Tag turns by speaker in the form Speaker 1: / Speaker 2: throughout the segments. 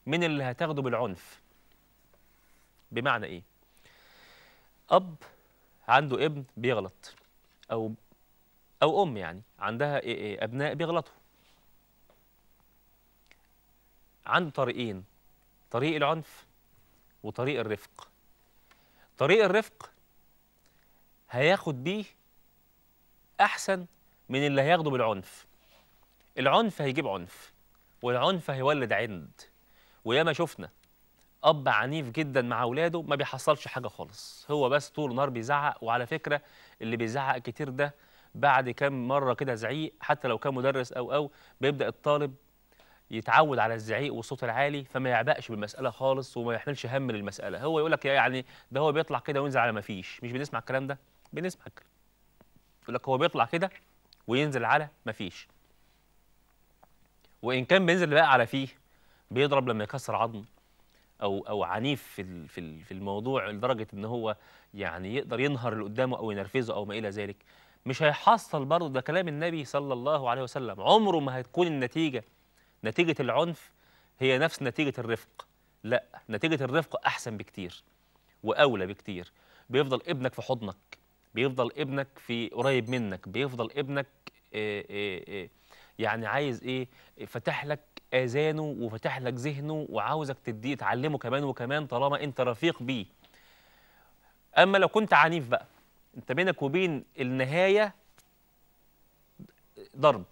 Speaker 1: من اللي هتاخده بالعنف. بمعنى ايه؟ اب عنده ابن بيغلط، او ام يعني عندها ابناء بيغلطوا، عنده طريقين، طريق العنف وطريق الرفق. طريق الرفق هياخد بيه احسن من اللي هياخده بالعنف. العنف هيجيب عنف، والعنف هيولد عند. وياما شفنا اب عنيف جدا مع اولاده ما بيحصلش حاجة خالص، هو بس طول النهار بيزعق. وعلى فكرة اللي بيزعق كتير ده بعد كام مرة كده زعيق، حتى لو كان مدرس او بيبدا الطالب يتعود على الزعيق والصوت العالي، فما يعبقش بالمسالة خالص وما يحملش هم للمسالة. هو يقول لك يعني ده هو بيطلع كده وينزل على ما فيش. مش بنسمع الكلام ده؟ بنسمع الكلام. يقول لك هو بيطلع كده وينزل على ما فيش. وان كان بينزل بقى على فيه، بيضرب لما يكسر عظم، او عنيف في الموضوع لدرجة ان هو يعني يقدر ينهر اللي قدامه او ينرفزه او ما الى ذلك. مش هيحصل برضه. ده كلام النبي صلى الله عليه وسلم، عمره ما هتكون النتيجة نتيجة العنف هي نفس نتيجة الرفق. لا، نتيجة الرفق احسن بكتير واولى بكتير. بيفضل ابنك في حضنك، بيفضل ابنك في قريب منك، بيفضل ابنك يعني عايز ايه؟ فتح لك اذانه وفتح لك ذهنه وعاوزك تديه تعلمه كمان وكمان طالما انت رفيق بيه. اما لو كنت عنيف بقى، انت بينك وبين النهاية ضرب،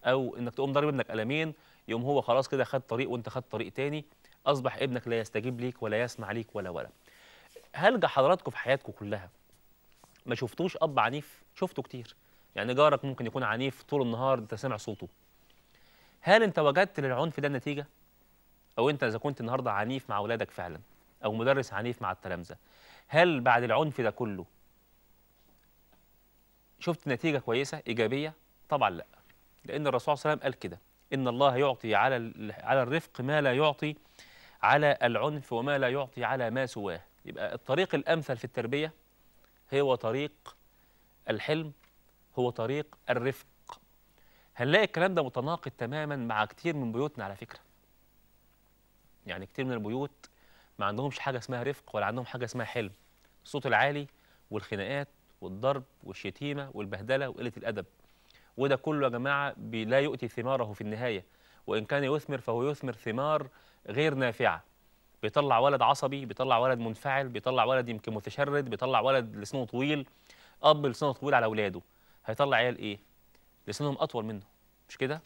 Speaker 1: او انك تقوم ضارب ابنك قلمين، يقوم هو خلاص كده خد طريق وانت خد طريق تاني، اصبح ابنك لا يستجيب ليك ولا يسمع ليك ولا. هل حضراتكم في حياتكم كلها ما شفتوش اب عنيف؟ شفته كتير. يعني جارك ممكن يكون عنيف طول النهار انت سامع صوته. هل انت وجدت للعنف ده نتيجة؟ او انت اذا كنت النهارده عنيف مع اولادك فعلا، او مدرس عنيف مع التلامذه، هل بعد العنف ده كله شفت نتيجة كويسة ايجابية؟ طبعا لا. لان الرسول صلى الله عليه وسلم قال كده، ان الله يعطي على الرفق ما لا يعطي على العنف، وما لا يعطي على ما سواه. يبقى الطريق الامثل في التربية هو طريق الحلم، هو طريق الرفق. هنلاقي الكلام ده متناقض تماما مع كتير من بيوتنا على فكرة. يعني كتير من البيوت ما عندهمش حاجة اسمها رفق، ولا عندهم حاجة اسمها حلم. الصوت العالي والخناقات والضرب والشتيمة والبهدلة وقلة الأدب، وده كله يا جماعة لا يؤتي ثماره في النهاية، وإن كان يثمر فهو يثمر ثمار غير نافعة. بيطلع ولد عصبي، بيطلع ولد منفعل، بيطلع ولد يمكن متشرد، بيطلع ولد لسانه طويل. أب لسانه طويل على أولاده هيطلع عيال إيه؟ لسانهم أطول منه، مش كده؟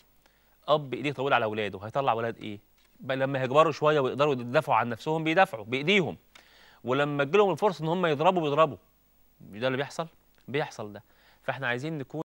Speaker 1: أب إيديه طويلة على أولاده هيطلع ولاد إيه؟ لما هيكبروا شوية ويقدروا يدافعوا عن نفسهم بيدافعوا بإيديهم، ولما تجيلهم الفرصة إن هم يضربوا بيضربوا. ده اللي بيحصل؟ بيحصل ده. فإحنا عايزين نكون